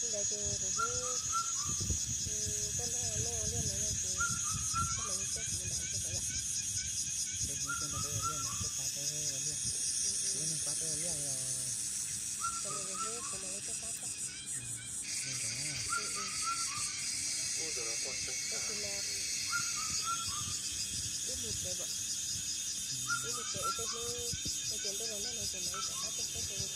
Li ntawd ces kuv hu tuaj nrog nej ua liaj no ces koj mam li coj kuv mus nram teb ko yom. Ces kuv tuaj nrog peb ua liaj no, tuaj pab peb ua liaj. Kuv yog neeg pab peb ua liaj os. Kuv mam li tuaj pab koj. Tab sis mas wb mus tsev, wb mus tsev ua tej hnub, ces ntuj los nag no ces mam li rov qab tuaj pab.